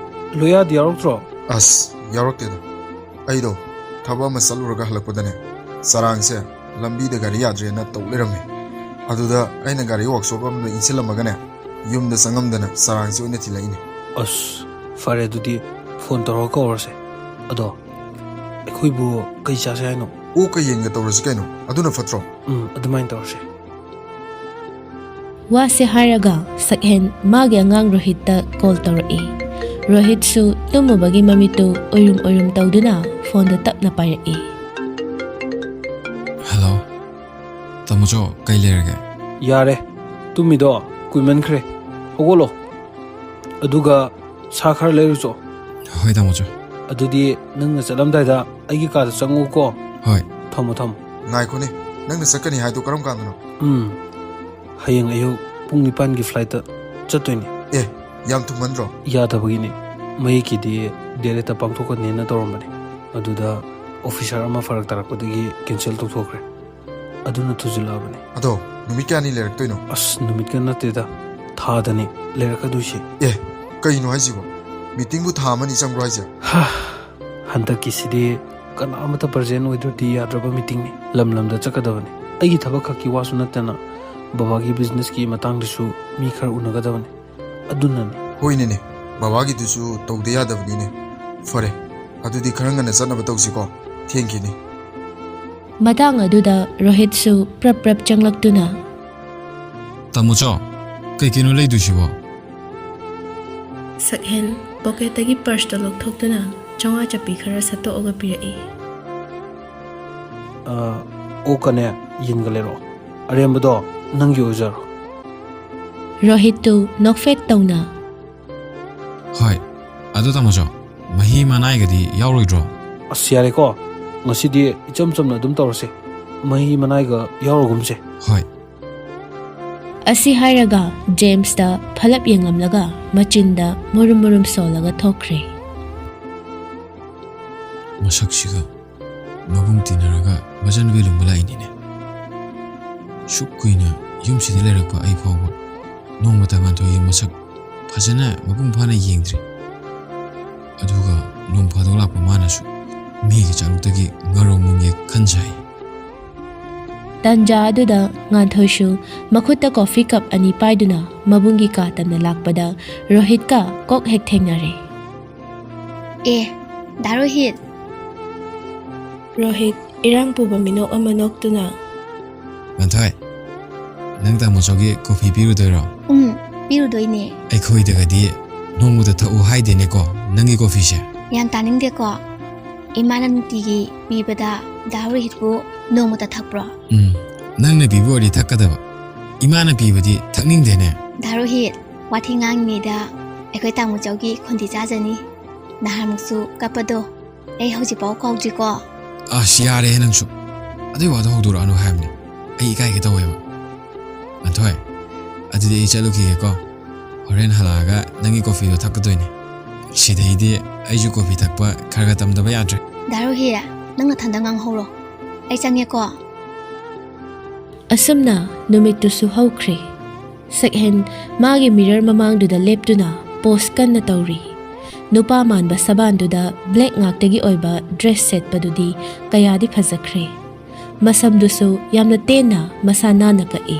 ꯂꯣꯌꯥꯗꯤ ꯌꯥꯎꯔꯛꯇ꯭ꯔꯣ? ꯑꯁ, ꯌꯥꯎꯔꯛꯇꯦꯗ꯫ ꯑꯩꯗꯣ ꯊꯕꯛ ꯑꯃ ꯆꯠꯂꯨꯔꯒ ꯍꯜꯂꯛꯄꯗꯅꯦ, ꯆꯔꯥꯡꯁꯦ ꯂꯝꯕꯤꯗ ꯒꯥꯔꯤ ꯌꯥꯗ꯭ꯔꯦꯅ ꯇꯧ ꯂꯩꯔꯝꯃꯦ꯫ ꯑꯗꯨꯗ ꯑꯩꯅ ꯒꯥꯔꯤ ꯋꯥꯛꯁꯣꯞ ꯑꯃꯗ ꯏꯟꯁꯤꯜꯂꯝꯃꯒꯅꯦ, ꯌꯨꯝꯗ ꯆꯪꯉꯝꯗꯅ ꯆꯔꯥꯡꯁꯦ ꯑꯣꯏꯅ ꯊꯤꯜꯂꯛꯏꯅꯦ꯫ ꯑꯁ, ꯐꯔꯦ ꯑꯗꯨꯗꯤ, ꯐꯣꯟ ꯇꯧꯔꯒ ꯀꯧꯔꯁꯦ꯫ ꯑꯗꯣ ꯑꯩꯈꯣꯏꯕꯨ ꯀꯩ ꯆꯥꯁꯦ ꯍꯥꯏꯅꯣ? ꯑꯣꯛꯀ ꯌꯦꯟꯒ ꯇꯧꯔꯁꯤ ꯀꯩꯅꯣ, ꯑꯗꯨꯅ ꯐꯠꯇ꯭ꯔꯣ? ꯎꯝ, ꯑꯗꯨꯃꯥꯏꯅ ꯇꯧꯔꯁꯦ꯫ ꯋꯥꯁꯦ ꯍꯥꯏꯔꯒ ꯁꯛꯍꯦꯟ ꯃꯥꯒꯤ ꯑꯉꯥꯡ ꯔꯣꯍꯤꯠꯇ ꯀꯣꯜ ꯇꯧꯔꯛꯏ꯫ ꯔꯣꯍꯤꯠꯁꯨ ꯇꯨꯝꯃꯨꯕꯒꯤ ꯃꯃꯤꯠꯇꯨ ꯎꯏꯔꯨꯝ ꯎꯏꯔꯨꯝ ꯇꯧꯗꯨꯅ ꯐꯣꯟꯗꯨ ꯇꯞꯅ ꯄꯥꯏꯔꯛꯏ꯫ ꯍꯜꯂꯣ, ꯇꯥꯃꯣꯆꯧ, ꯀꯩ ꯂꯩꯔꯒꯦ? ꯌꯥꯔꯦ, ꯇꯨꯝꯃꯤꯗꯣ ꯀꯨꯏꯃꯟꯈ꯭ꯔꯦ, ꯍꯧꯒꯠꯂꯣ꯫ ꯑꯗꯨꯒ ꯁꯥ ꯈꯔ ꯂꯩꯔꯨꯆꯣ꯫ ꯍꯣꯏ, ꯇꯥꯃꯣꯆꯧ꯫ ꯑꯗꯨꯗꯤ ꯅꯪꯅ ꯆꯠꯂꯝꯗꯥꯏꯗ ꯑꯩꯒꯤ ꯀꯥꯗ ꯆꯪꯉꯛꯎꯀꯣ꯫ ꯍꯣꯏ꯫ ꯊꯝꯃꯣ, ꯊꯝꯃꯣ꯫ ꯉꯥꯏꯈꯣꯅꯦ, ꯅꯪꯅ ꯆꯠꯀꯅꯤ ꯍꯥꯏꯗꯣ ꯀꯔꯝ ꯀꯥꯟꯗꯅꯣ? ꯎꯝ, ꯍꯌꯦꯡ ꯑꯌꯨꯛ ꯄꯨꯡ ꯅꯤꯄꯥꯟꯒꯤ ꯐ꯭ꯂꯥꯏꯠꯇ ꯆꯠꯇꯣꯏꯅꯦ꯫ ꯑꯦ, ꯌꯥꯝ ꯊꯨꯃꯟꯗ꯭ꯔꯣ? ꯌꯥꯗꯕꯒꯤꯅꯦ꯫ ꯃꯌꯦꯛꯀꯤꯗꯤ ꯗꯦꯠ ꯑꯩꯠꯇ ꯄꯥꯡꯊꯣꯛꯀꯅꯦꯅ ꯇꯧꯔꯝꯕꯅꯦ, ꯑꯗꯨꯗ ꯑꯣꯐꯤꯁꯔ ꯑꯃ ꯐꯔꯛ ꯇꯥꯔꯛꯄꯗꯒꯤ ꯀꯦꯟꯁꯦꯜ ꯇꯧꯊꯣꯛꯈ꯭ꯔꯦ꯫ ꯑꯗꯨꯅ ꯊꯨꯖꯤꯜꯂꯛꯑꯕꯅꯦ꯫ ꯑꯗꯣ ꯅꯨꯃꯤꯠ ꯀꯌꯥꯅꯤ ꯂꯩꯔꯛꯇꯣꯏꯅꯣ? ꯑꯁ, ꯅꯨꯃꯤꯠꯀ ꯅꯠꯇꯦꯗ, ꯊꯥꯗꯅꯤ ꯂꯩꯔꯛꯀꯗꯣꯏꯁꯦ꯫ ꯑꯦ, ꯀꯩꯅꯣ ꯍꯥꯏꯁꯤꯕꯣ? ꯃꯤꯇꯤꯡꯕꯨ ꯊꯥ ꯑꯃꯅꯤ ꯆꯪꯕ꯭ꯔꯣ ꯍꯥꯏꯁꯦ? ꯍꯥ, ꯍꯟꯗꯛꯀꯤꯁꯤꯗꯤ ꯀꯅꯥ ꯑꯃꯠꯇ ꯄ꯭ꯔꯖꯦꯟ ꯑꯣꯏꯗ꯭ꯔꯗꯤ ꯌꯥꯗ꯭ꯔꯕ ꯃꯤꯇꯤꯡꯅꯤ꯫ ꯂꯝ ꯂꯝꯗ ꯆꯠꯀꯗꯕꯅꯤ꯫ ꯑꯩꯒꯤ ꯊꯕꯛ ꯈꯛꯀꯤ ꯋꯥꯁꯨ ꯅꯠꯇꯅ ꯕꯕꯥꯒꯤ ꯕꯤꯖꯤꯅꯦꯁꯀꯤ ꯃꯇꯥꯡꯗꯁꯨ ꯃꯤ ꯈꯔ ꯎꯅꯒꯗꯕꯅꯤ꯫ ꯑꯗꯨꯅꯅꯤ꯫ ꯍꯣꯏꯅꯦꯅꯦ, ꯕꯕꯥꯒꯤꯗꯨꯁꯨ ꯇꯧꯗ ꯌꯥꯗꯕꯅꯤꯅꯦ꯫ ꯐꯔꯦ, ꯑꯗꯨꯗꯤ ꯈꯔ ꯉꯟꯅ ꯆꯠꯅꯕ ꯇꯧꯁꯤꯀꯣ, ꯊꯦꯡꯈꯤꯅꯤ꯫ ꯃꯇꯥꯡ ꯑꯗꯨꯗ ꯔꯣꯍꯤꯠꯁꯨ ꯄ꯭ꯔꯞ ꯄ꯭ꯔꯞ ꯆꯪꯂꯛꯇꯨꯅ, ꯇꯥꯃꯣꯆꯧ, ꯀꯩ ꯀꯩꯅꯣ ꯂꯩꯗꯣꯏꯁꯤꯕꯣ? ꯁꯛꯍꯦꯟ ꯄꯣꯀꯦꯠꯇꯒꯤ ꯄꯔꯁꯇꯣ ꯂꯧꯊꯣꯛꯇꯨꯅ ꯆꯥꯝꯃꯉꯥ ꯆꯞꯄꯤ ꯈꯔ ꯁꯠꯇꯣꯛꯑꯒ ꯄꯤꯔꯛꯏ꯫ ꯑ, ꯑꯣꯛꯀꯅꯦ ꯌꯦꯟꯒ ꯂꯩꯔꯛꯑꯣ꯫ ꯑꯔꯦꯝꯕꯗꯣ ꯅꯪꯒꯤ ꯑꯣꯏꯖꯔꯣ꯫ ꯔꯣꯍꯤꯠꯇꯨ ꯅꯣꯛꯐꯦꯠ ꯇꯧꯅ꯫ ꯍꯣꯏ, ꯑꯗꯨ ꯇꯥꯃꯣꯆꯧ, ꯃꯍꯤ ꯃꯅꯥꯏꯒꯗꯤ ꯌꯥꯎꯔꯣꯏꯗ꯭ꯔꯣ? ꯑꯁ, ꯌꯥꯔꯦꯀꯣ, ꯉꯁꯤꯗꯤ ꯏꯆꯝ ꯆꯝꯅ ꯑꯗꯨꯝ ꯇꯧꯔꯁꯦ꯫ ꯃꯍꯤ ꯃꯅꯥꯏꯒ ꯌꯥꯎꯔꯒꯨꯝꯁꯦ꯫ ꯍꯣꯏ꯫ ꯑꯁꯤ ꯍꯥꯏꯔꯒ ꯖꯦꯝꯁꯇ ꯐꯂꯞ ꯌꯦꯡꯂꯝꯂꯒ ꯃꯆꯤꯟꯗ ꯃꯨꯔꯨꯝ ꯃꯨꯔꯨꯝ ꯁꯣꯜꯂꯒ ꯊꯣꯛꯈ꯭ꯔꯦ꯫ ꯃꯁꯛꯁꯤꯒ ꯃꯕꯨꯡ ꯇꯤꯟꯅꯔꯒ ꯃꯆꯟꯅꯨꯄꯤ ꯂꯨꯝꯕ ꯂꯥꯛꯏꯅꯤꯅꯦ꯫ ꯁꯨꯛ ꯀꯨꯏꯅ ꯌꯨꯝꯁꯤꯗ ꯂꯩꯔꯛꯄ ꯑꯩ ꯐꯥꯎꯕ ꯅꯣꯡꯃꯇ ꯉꯥꯟꯊꯣꯏꯒꯤ ꯃꯁꯛ ꯐꯖꯅ ꯃꯄꯨꯡ ꯐꯥꯅ ꯌꯦꯡꯗ꯭ꯔꯤ꯫ ꯑꯗꯨꯒ ꯅꯣꯡ ꯐꯥꯗꯣꯛ ꯂꯥꯛꯄ ꯃꯥꯅꯁꯨ ꯃꯤꯒꯤ ꯆꯥꯂꯨꯛꯇꯒꯤ ꯉꯥꯔꯣꯡ ꯃꯨꯡꯉꯦ ꯈꯟꯖꯩ꯫ ꯇꯟꯖꯥ ꯑꯗꯨꯗ ꯉꯥꯟꯊꯣꯏꯁꯨ ꯃꯈꯨꯠꯇ ꯀꯣꯐꯤ ꯀꯞ ꯑꯅꯤ ꯄꯥꯏꯗꯨꯅ ꯃꯕꯨꯡꯒꯤ ꯀꯥ ꯇꯝꯅ ꯂꯥꯛꯄꯗ ꯔꯣꯍꯤꯠꯀ ꯀꯣꯛ ꯍꯦꯛ ꯊꯦꯡꯅꯔꯦ꯫ ꯑꯦ, ꯗꯥ ꯔꯣꯍꯤꯠ꯫ ꯔꯣꯍꯤꯠ ꯏꯔꯥꯡ ꯄꯨꯕ ꯃꯤꯅꯣꯛ ꯑꯃ ꯅꯣꯛꯇꯨꯅ, ꯉꯥꯟꯊꯣꯏ, ꯅꯪ ꯇꯥꯃꯣꯆꯧꯒꯤ ꯀꯣꯐꯤ ꯄꯤꯔꯨꯗꯣꯏꯔꯣ? ꯎꯝ, ꯄꯤꯔꯨꯗꯣꯏꯅꯦ꯫ ꯑꯩꯈꯣꯏꯗꯒꯗꯤ ꯅꯣꯡꯃꯗ ꯊꯛꯎ ꯍꯥꯏꯗꯦꯅꯦꯀꯣ ꯅꯪꯒꯤ ꯀꯣꯐꯤꯁꯦ꯫ ꯌꯥꯝ ꯇꯥꯅꯤꯡꯗꯦꯀꯣ꯫ ꯏꯃꯥꯅ ꯅꯨꯡꯇꯤꯒꯤ ꯄꯤꯕꯗ ꯗꯥ ꯔꯣꯍꯤꯠꯄꯨ ꯅꯣꯡꯃꯇ ꯊꯛꯄ꯭ꯔꯣ? ꯎꯝ, ꯅꯪꯅ ꯄꯤꯕ ꯑꯣꯏꯔꯗꯤ ꯊꯛꯀꯗꯕ, ꯏꯃꯥꯅ ꯄꯤꯕꯗꯤ ꯊꯛꯅꯤꯡꯗꯦꯅꯦ꯫ ꯗꯥ ꯔꯣꯍꯤꯠ, ꯋꯥꯊꯤ ꯉꯥꯡꯉꯤꯉꯩꯗ ꯑꯩꯈꯣꯏ ꯇꯥꯃꯣꯆꯧꯒꯤ ꯈꯣꯟꯗꯤ ꯆꯥꯖꯅꯤ꯫ ꯅꯍꯥꯟꯃꯨꯛꯁꯨ ꯀꯞꯄꯗꯣ ꯑꯩ ꯍꯧꯖꯤꯛꯐꯥꯎ ꯀꯥꯎꯗ꯭ꯔꯤꯀꯣ꯫ ꯑꯁ, ꯌꯥꯔꯦꯍꯦ ꯅꯪꯁꯨ, ꯑꯗꯨꯏ ꯋꯥꯗꯣ ꯍꯧꯗꯣꯔꯛꯑꯅꯨ ꯍꯥꯏꯕꯅꯦ, ꯑꯩ ꯏꯀꯥꯏꯒꯦ ꯇꯧꯋꯦꯕ꯫ ꯉꯥꯟꯊꯣꯏ, ꯑꯗꯨꯗꯤ ꯑꯩ ꯆꯠꯂꯨꯈꯤꯒꯦꯀꯣ꯫ ꯍꯣꯔꯦꯟ ꯍꯜꯂꯛꯑꯒ ꯅꯪꯒꯤ ꯀꯣꯐꯤꯗꯣ ꯊꯛꯀꯗꯣꯏꯅꯦ꯫ ꯁꯤꯗꯩꯗꯤ ꯑꯩꯁꯨ ꯀꯣꯐꯤ ꯊꯛꯄ ꯈꯔ ꯈꯔ ꯇꯝꯗꯕ ꯌꯥꯗ꯭ꯔꯦ꯫ ꯗꯥ ꯔꯣꯍꯤꯠ, ꯅꯪ ꯅꯊꯟꯗ ꯉꯥꯡꯍꯧꯔꯣ, ꯑꯩ ꯆꯪꯉꯦꯀꯣ꯫ ꯑꯁꯨꯝꯅ ꯅꯨꯃꯤꯠꯇꯨꯁꯨ ꯍꯧꯈ꯭ꯔꯦ꯫ ꯁꯛꯍꯦꯟ ꯃꯥꯒꯤ ꯃꯤꯔꯔ ꯃꯃꯥꯡꯗꯨꯗ ꯂꯦꯞꯇꯨꯅ ꯄꯣꯁ ꯀꯟꯅ ꯇꯧꯔꯤ꯫ ꯅꯨꯄꯥ ꯃꯥꯟꯕ ꯁꯕꯥꯟꯗꯨꯗ ꯕ꯭ꯂꯦꯛ ꯉꯥꯛꯇꯒꯤ ꯑꯣꯏꯕ ꯗ꯭ꯔꯦꯁ ꯁꯦꯠꯄꯗꯨꯗꯤ ꯀꯌꯥꯗꯤ ꯐꯖꯈ꯭ꯔꯦ꯫ ꯃꯁꯝꯗꯨꯁꯨ ꯌꯥꯝꯅ ꯇꯦꯟꯅ ꯃꯁꯥ ꯅꯥꯟꯅ ꯀꯛꯏ꯫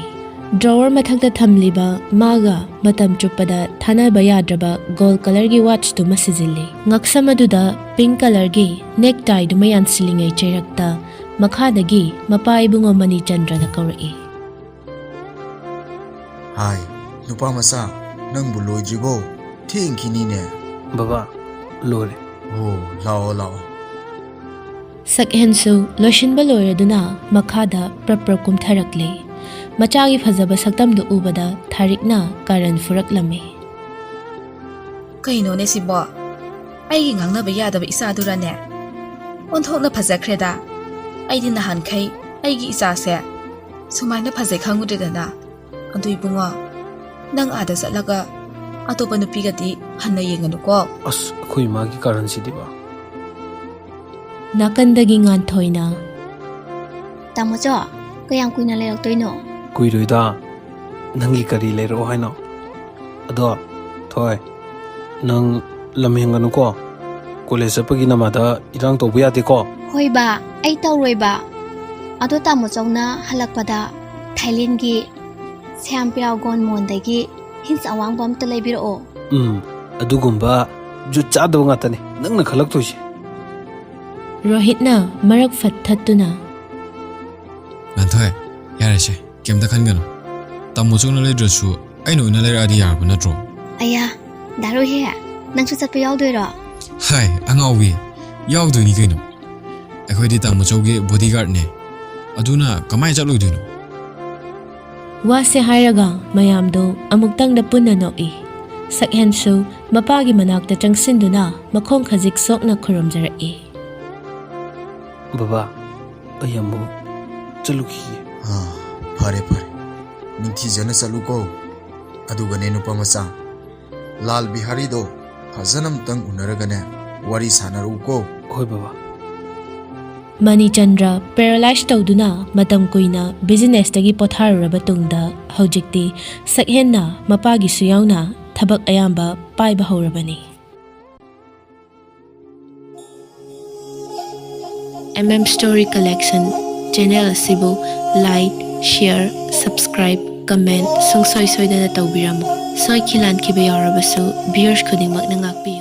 ꯗ꯭ꯔꯣꯋꯔ ꯃꯊꯛꯇ ꯊꯝꯂꯤꯕ ꯃꯥꯒ ꯃꯇꯝ ꯆꯨꯞꯄꯗ ꯊꯥꯅꯕ ꯌꯥꯗ꯭ꯔꯕ ꯒꯣꯜ ꯀꯂꯔꯒꯤ ꯋꯥꯠꯆꯇꯨꯃ ꯁꯤꯖꯤꯜꯂꯤ꯫ ꯉꯛꯁꯝ ꯑꯗꯨꯗ ꯄꯤꯡ ꯀꯂꯔꯒꯤ ꯅꯦꯛ ꯇꯥꯏꯗꯨꯃ ꯌꯥꯟꯁꯤꯜꯂꯤꯉꯩ ꯆꯩꯔꯛꯇ ꯃꯈꯥꯗꯒꯤ ꯃꯄꯥ ꯏꯕꯨꯡꯉꯣ ꯃꯅꯤꯆꯟꯗ꯭ꯔꯅ ꯀꯧꯔꯛꯏ꯫ ꯍꯥꯏ, ꯅꯨꯄꯥ ꯃꯆꯥ, ꯅꯪꯕꯨ ꯂꯣꯏꯗ꯭ꯔꯤꯕꯣ? ꯊꯦꯡꯈꯤꯅꯤꯅꯦ꯫ ꯕꯕꯥ, ꯂꯣꯏꯔꯦ꯫ ꯑꯣ, ꯂꯥꯛꯑꯣ, ꯂꯥꯛꯑꯣ꯫ ꯁꯛꯍꯦꯟꯁꯨ ꯂꯣꯏꯁꯤꯟꯕ ꯂꯣꯏꯔꯗꯨꯅ ꯃꯈꯥꯗ ꯄ꯭ꯔꯞ ꯄ꯭ꯔꯞ ꯀꯨꯝꯊꯔꯛꯂꯦ꯫ ꯃꯆꯥꯒꯤ ꯐꯖꯕ ꯁꯛꯇꯝꯗꯨ ꯎꯕꯗ ꯊꯥꯔꯤꯛꯅ ꯀꯥꯔꯟ ꯐꯨꯔꯛꯂꯝꯃꯤ꯫ ꯀꯩꯅꯣꯅꯦ ꯁꯤꯕꯣ? ꯑꯩꯒꯤ ꯉꯥꯡꯅꯕ ꯌꯥꯗꯕ ꯏꯆꯥꯗꯨꯔꯅꯦ? ꯑꯣꯟꯊꯣꯛꯅ ꯐꯖꯈ꯭ꯔꯦꯗ꯫ ꯑꯩꯗꯤ ꯅꯍꯥꯟꯈꯩ ꯑꯩꯒꯤ ꯏꯆꯥꯁꯦ ꯁꯨꯃꯥꯏꯅ ꯐꯖꯩ ꯈꯪꯉꯨꯗ꯭ꯔꯦꯗꯅ꯫ ꯑꯗꯨ ꯏꯕꯨꯡꯉꯣ, ꯅꯪ ꯑꯥꯗ ꯆꯠꯂꯒ ꯑꯇꯣꯞꯄ ꯅꯨꯄꯤꯒꯗꯤ ꯍꯟꯅ ꯌꯦꯡꯒꯅꯨꯀꯣ꯫ ꯑꯁ, ꯑꯩꯈꯣꯏ ꯏꯃꯥꯒꯤ ꯀꯥꯔꯟꯁꯤꯗꯤꯕ꯫ ꯅꯥꯀꯟꯗꯒꯤ ꯉꯥꯟꯊꯣꯏꯅ꯫ ꯇꯥꯃꯣꯆꯧ, ꯀꯌꯥꯝ ꯀꯨꯏꯅ ꯂꯩꯔꯛꯇꯣꯏꯅꯣ? ꯀꯨꯏꯔꯣꯏꯗ꯫ ꯅꯪꯒꯤ ꯀꯔꯤ ꯂꯩꯔꯛꯑꯣ ꯍꯥꯏꯅꯣ? ꯑꯗꯣ, ꯊꯣꯏ, ꯅꯪ ꯂꯝ ꯍꯦꯟꯒꯅꯨꯀꯣ꯫ ꯀꯣꯂꯦꯖ ꯆꯠꯄꯒꯤ ꯅꯃꯥꯗ ꯏꯔꯥꯡ ꯇꯧꯕ ꯌꯥꯗꯦꯀꯣ꯫ ꯍꯣꯏ ꯕꯥ, ꯑꯩ ꯇꯧꯔꯣꯏꯕ꯫ ꯑꯗꯣ ꯇꯥꯃꯣꯆꯧꯅ ꯍꯜꯂꯛꯄꯗ ꯊꯥꯏꯂꯦꯟꯒꯤ ꯁ꯭ꯌꯥꯝ ꯄꯤꯔꯥꯎꯒꯣꯟ ꯃꯣꯟꯗꯒꯤ ꯍꯤꯟꯁ ꯑꯋꯥꯡꯕ ꯑꯝꯇ ꯂꯩꯕꯤꯔꯛꯑꯣ꯫ ꯎꯝ, ꯑꯗꯨꯒꯨꯝꯕ ꯖꯨꯠ ꯆꯥꯗꯕ ꯉꯥꯛꯇꯅꯤ ꯅꯪꯅ ꯈꯜꯂꯛꯇꯣꯏꯁꯦ꯫ ꯔꯣꯍꯤꯠꯅ ꯃꯔꯛ ꯐꯠ ꯊꯠꯇꯨꯅ꯫ ꯉꯥꯟꯊꯣꯏ, ꯌꯥꯔꯦꯁꯦ, ꯀꯩꯝꯇ ꯈꯟꯒꯅꯨ꯫ ꯇꯥꯃꯣꯆꯧꯅ ꯂꯩꯗ꯭ꯔꯁꯨ ꯑꯩꯅ ꯑꯣꯏꯅ ꯂꯩꯔꯛꯑꯗꯤ ꯌꯥꯔꯕ ꯅꯠꯇ꯭ꯔꯣ? ꯑꯌꯥ, ꯗꯥ ꯔꯣꯍꯦ, ꯅꯪꯁꯨ ꯆꯠꯄ ꯌꯥꯎꯗꯣꯏꯔꯣ? ꯍꯥꯏ, ꯑꯉꯥꯎꯕꯤ, ꯌꯥꯎꯗꯣꯏꯅꯤ ꯀꯩꯅꯣ꯫ ꯑꯩꯈꯣꯏꯗꯤ ꯇꯥꯃꯣꯆꯧꯒꯤ ꯕꯣꯗꯤꯒꯥꯔꯗꯅꯦ꯫ ꯑꯗꯨꯅ ꯀꯃꯥꯏꯅ ꯆꯠꯂꯣꯏꯗꯣꯏꯅꯣ? ꯋꯥꯁꯦ ꯍꯥꯏꯔꯒ ꯃꯌꯥꯝꯗꯨ ꯑꯃꯨꯛꯇꯪꯗ ꯄꯨꯟꯅ ꯅꯣꯛꯏ꯫ ꯁꯛꯍꯦꯟꯁꯨ ꯃꯄꯥꯒꯤ ꯃꯅꯥꯛꯇ ꯆꯪꯁꯤꯟꯗꯨꯅ ꯃꯈꯣꯡ ꯈꯖꯤꯛ ꯁꯣꯛꯅ ꯈꯨꯔꯨꯝꯖꯔꯛꯏ꯫ ꯕꯕꯥ, ꯑꯩ ꯑꯃꯨꯛ ꯆꯠꯂꯨꯈꯤꯒꯦ꯫ ꯑꯥ, ꯐꯔꯦ, ꯐꯔꯦ꯫ ꯅꯤꯡꯊꯤꯖꯅ ꯆꯠꯂꯨꯀꯣ꯫ ꯑꯗꯨꯒꯅꯦ, ꯅꯨꯄꯥ ꯃꯆꯥ, ꯂꯥꯜ ꯕꯤꯍꯥꯔꯤꯗꯣ ꯐꯖꯅ ꯑꯝꯇꯪ ꯎꯅꯔꯒꯅꯦ, ꯋꯥꯔꯤ ꯁꯥꯟꯅꯔꯛꯎꯀꯣ꯫ ꯍꯣꯏ, ꯕꯕꯥ꯫ ꯃꯅꯤꯆꯟꯗ꯭ꯔ ꯄꯦꯔꯥꯂꯥꯏꯁ ꯇꯧꯗꯨꯅ ꯃꯇꯝ ꯀꯨꯏꯅ ꯕꯤꯖꯤꯅꯦꯁꯇꯒꯤ ꯄꯣꯊꯥꯔꯨꯔꯕ ꯇꯨꯡꯗ, ꯍꯧꯖꯤꯛꯇꯤ ꯁꯛꯍꯦꯟꯅ ꯃꯄꯥꯒꯤꯁꯨ ꯌꯥꯎꯅ ꯊꯕꯛ ꯑꯌꯥꯝꯕ ꯄꯥꯏꯕ ꯍꯧꯔꯕꯅꯤ꯫ M M Story Collection channel ꯑꯁꯤꯕꯨ like, share, subscribe, comment ꯁꯨꯡꯁꯣꯏ ꯁꯣꯏꯗꯅ ꯇꯧꯕꯤꯔꯝꯃꯨ꯫ ꯁꯣꯏꯈꯤ ꯂꯥꯟꯈꯤꯕ ꯌꯥꯎꯔꯕꯁꯨ viewers ꯈꯨꯗꯤꯡꯃꯛꯅ ꯉꯥꯛꯄꯤꯌꯨ꯫